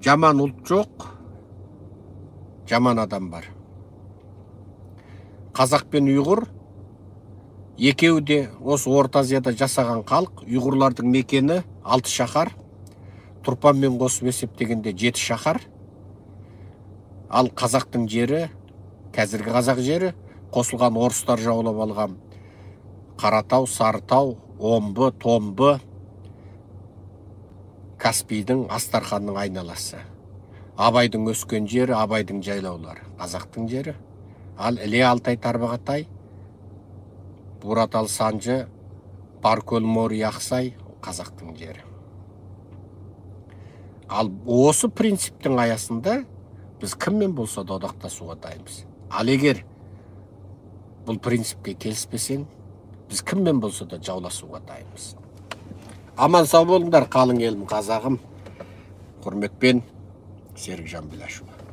Жаман ұлт жоқ, жаман адам бар. Қазақ пен ұйғыр екеуі де осы Орта Азияда жасаған халық. Ұйғырлардың мекені 6 шаһар, Тұрпанмен қосып есептегенде 7 шаһар. Ал қазақтың жері, қазіргі қазақ жері, қосылған орыстар жаулап алған Қаратау, Сарытау, Омбы, Томбы, Каспийдің, Астарханның айналасы. Абайдың өскен жері, Абайдың жайлаулары, қазақтың жері. Ал Іле, Алтай, Тарбағатай, Буратал, Санжы, Баркөл, Мори, Ақсай қазақтың жері. Ал осы принциптің аясында біз кіммен болса да одақтасуға дайынбыз. Ал егер бұл принципке келіспесең, біз кіммен болса да жауласуға дайынбыз. Аман сау болыңдар, қалың елім, қазағым. Құрметпен, Серікжан Біләшұлы.